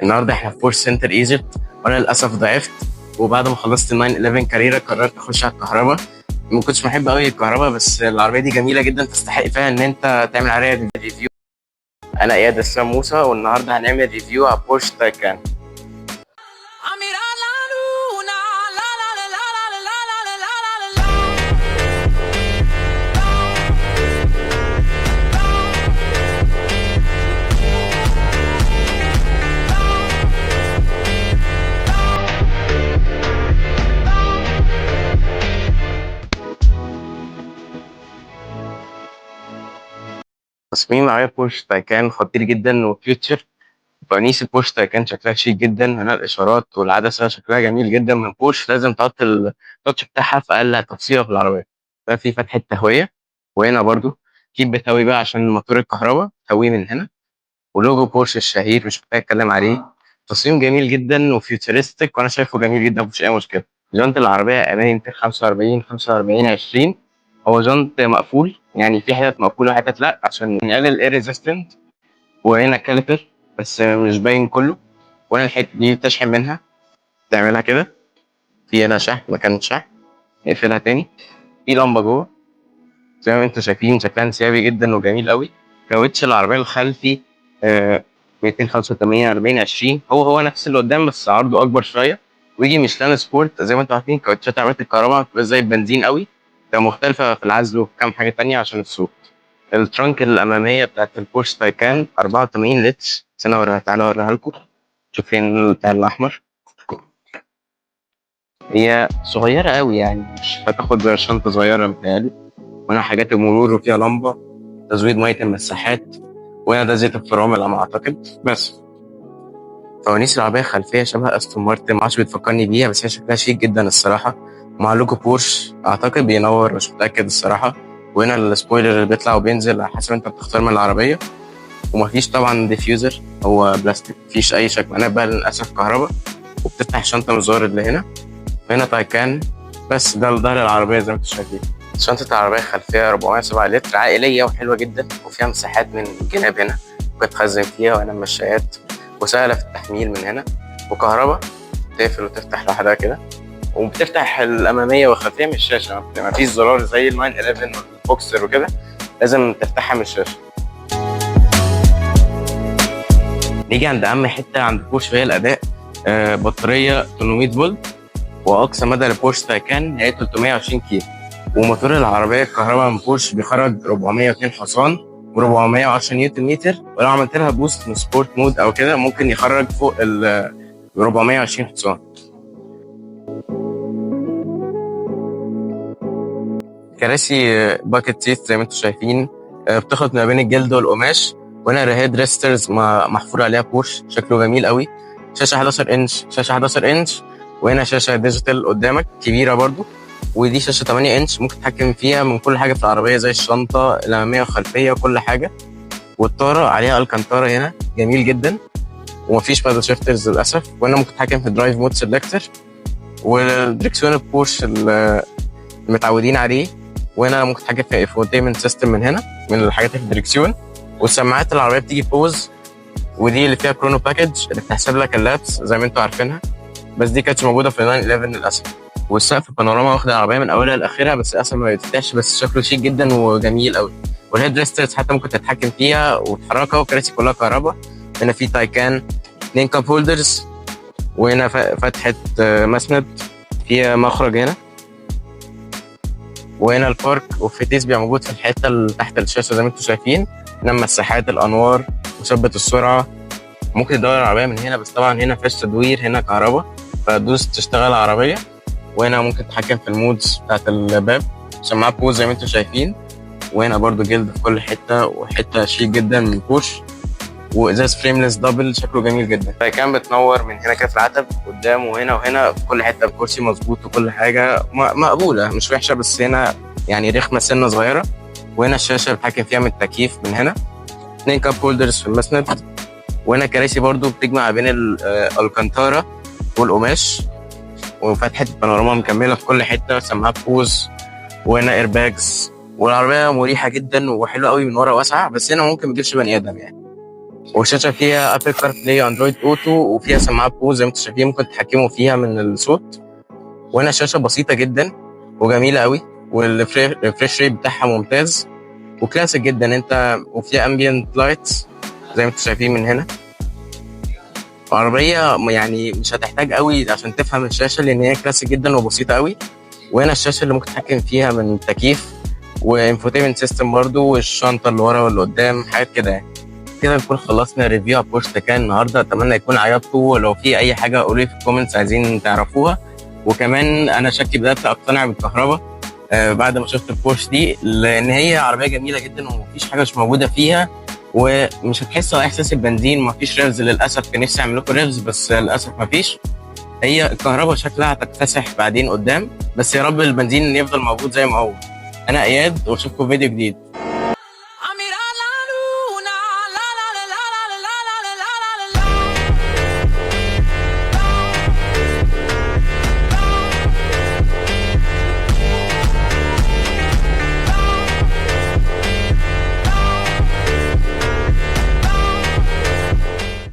النهارده احنا في Porsche Center Egypt، وانا للاسف ضعفت، وبعد ما خلصت ال 911 Carrera قررت اخش على الكهرباء. ما كنتش بحب قوي الكهرباء، بس العربية دي جميلة جدا، تستحق فيها ان انت تعمل عليها review. انا اياد اسلام موسى، والنهارده هنعمل review على Porsche Taycan. A mirar la luna, la la la la la la la la la la la. تصميم العربية Porsche Taycan خطير جدا و future. فوانيس ال Porsche Taycan شكلها شيك جدا، هنا الاشارات والعدسه شكلها جميل جدا من بورش. لازم تحط ال touch بتاعها في اقل تفصيله في العربيه. ده في فتحه تهويه، وهنا برضو كيب بتهوي بقى عشان موتور الكهرباء تهوية من هنا. ولوجو بورش الشهير مش محتاج اتكلم عليه. تصميم جميل جدا و futuristic، وانا شايفه جميل جدا، مفيش اي مشكله. جنط العربية امامي 245 45 20. هو جنط مقفول، يعني في حتت مقفولة وحتت لا، عشان نقلل ال air resistant. وهنا caliper بس مش باين كله. وهنا الحتة دي تشحن منها، تعملها كده، في هنا شحن، مكان شحن، نقفلها تاني. في لمبة جوه زي ما انتم شايفين، شكلها انسيابي جدا وجميل قوي. كاوتش العربية الخلفي 285 40 20، هو هو نفس اللي قدام بس عرضه اكبر شويه، ويجي Michelin Sport. زي ما انتم عارفين كاوتشات عربيات الكهرباء بتبقى زي البنزين قوي، تبقى مختلفة في العزل وفي كام حاجة تانية عشان الصوت. ال trunk الامامية بتاعت ال Porsche Taycan 84 لتر. استنى اوريها، تعالى اوريها لكم. شوفين بتاع الاحمر، هي صغيرة قوي، يعني مش هتاخد زي شنطه صغيرة متهيألي. وهنا حاجات المرور، وفيها لمبة تزويد مية المساحات، وهنا ده زيت الفرامل على ما اعتقد. بس فوانيس العربية الخلفية شبه Aston Martin، معرفش بتفكرني بيها، بس هي شكلها شيك جدا الصراحه. مع لوجو بورش اعتقد بينور، مش متاكد الصراحه. وهنا ال spoiler اللي بيطلع وبينزل على حسب انت بتختار من العربيه. ومفيش طبعا diffuser، هو بلاستيك، مفيش اي شكمانات بقى للاسف كهرباء. وبتفتح الشنطة من الزرار اللي هنا. وهنا Taycan. بس ده ظهر العربية زي ما انتم شايفين. شنطه العربية الخلفية 407 لتر، عائلية وحلوه جدا، وفيها مساحات من الجناب هنا ممكن تخزن فيها، وهنا مشايات، وسهلة في التحميل من هنا. وكهرباء تقفل وتفتح لوحدها كده، وبتفتح الامامية والخلفيه من الشاشه، ما فيش زرار زي ال 911 وال Boxster وكده، لازم تفتحها من الشاشة. نيجي عند اهم حتة عند بورش وهي الاداء. بطارية 800 فولت، واقصى مدى ل Porsche Taycan هي 320 كيلو. وموتور العربية الكهرباء من بورش بيخرج 402 حصان و410 نيوتن متر، ولو عملت لها boost من sport mode او كده ممكن يخرج فوق ال 420 حصان. كراسي bucket seat زي ما انتم شايفين، بتخلط ما بين الجلد والقماش. وهنا head resters محفور عليها بورش، شكله جميل قوي. شاشة 11 انش، شاشة 11 انش، وهنا شاشة digital قدامك كبيرة برضو. ودي شاشة 8 انش ممكن تتحكم فيها من كل حاجة في العربية زي الشنطة الامامية والخلفيه وكل حاجه. والطاره عليها Alcantara هنا جميل جدا، ومفيش paddle shifters للاسف. وهنا ممكن تتحكم في drive mode selector، والدريكسيون البورش اللي متعودين عليه. وهنا ممكن تتحكم في infotainment system من هنا من الحاجات اللي في الدريكسيون. والسماعات العربية بتيجي Bose، ودي اللي فيها chrono package اللي بتحسب لك ال laps زي ما انتم عارفينها، بس دي كانتش موجودة في 911 للاسف. والسقف بانوراما واخد العربية من اولها لاخرها، بس للاسف ما بيتفتحش، بس شكله شيك جدا وجميل قوي. وال head resters حتى ممكن تتحكم فيها وتحركها، وكراسي كلها كهرباء. هنا في Taycan، اتنين cup holders، وهنا فتحه مسند فيها مخرج هنا. وهنا ال park والفتيس بيبقى موجود في الحتة اللي تحت الشاشة زي ما انتم شايفين. هنا مساحات الانوار مثبت السرعه، ممكن تدور العربية من هنا، بس طبعا هنا مفيش تدوير، هنا كهرباء فتدوس تشتغل العربية. وهنا ممكن تتحكم في ال modes بتاعت الباب. سماعات Bose زي ما انتم شايفين. وهنا برضو جلد في كل حتة، وحتة شيك جدا من بورش. وازاز frameless double شكله جميل جدا. Taycan بتنور من هنا كده في العتب قدام وهنا وهنا في كل حتة. الكرسي مظبوط وكل حاجة مقبولة مش وحشه، بس هنا يعني رخمة سنة صغيرة. وهنا الشاشة بتحكم فيها من التكييف من هنا. اتنين cup holders في المسند. وهنا كراسي برضو بتجمع بين ال Alcantara والقماش، وفتحة بانوراما مكملة في كل حتة، سماعات Bose، وهنا airbags. والعربية مريحة جدا وحلوة قوي من ورا واسعة، بس هنا ممكن ما تجيبش بني آدم يعني. والشاشه فيها Apple CarPlay، Android Auto، وفيها سماعات Bose زي ما انتم شايفين، ممكن تتحكموا فيها من الصوت. وهنا شاشة بسيطة جدا وجميلة قوي، وال refresh rate بتاعها ممتاز وكلاسيك جدا انت، وفيها ambient lights زي ما انتم شايفين من هنا. عربية يعني مش هتحتاج قوي عشان تفهم الشاشة، لأن هي كلاسيك جدا وبسيطة قوي. وهنا الشاشة اللي ممكن تتحكم فيها من التكييف و infotainment system برضو، والشنطة اللي ورا واللي قدام، حاجات كده يعني. كده نكون خلصنا review على بورش تايكان النهارده. اتمنى يكون عجبكم، ولو في اي حاجة قولوا لي في ال comments عايزين تعرفوها. وكمان انا شكلي بدات اقتنع بالكهرباء بعد ما شفت البورش دي، لان هي عربية جميلة جدا ومفيش حاجة مش موجودة فيها، ومش هتحس احساس البنزين. مفيش revs للاسف، كان نفسي اعمل لكم revs بس للاسف مفيش. هي الكهرباء شكلها هتكتسح بعدين قدام، بس يا رب البنزين يفضل موجود زي ما هو. انا اياد، واشوفكم في فيديو جديد.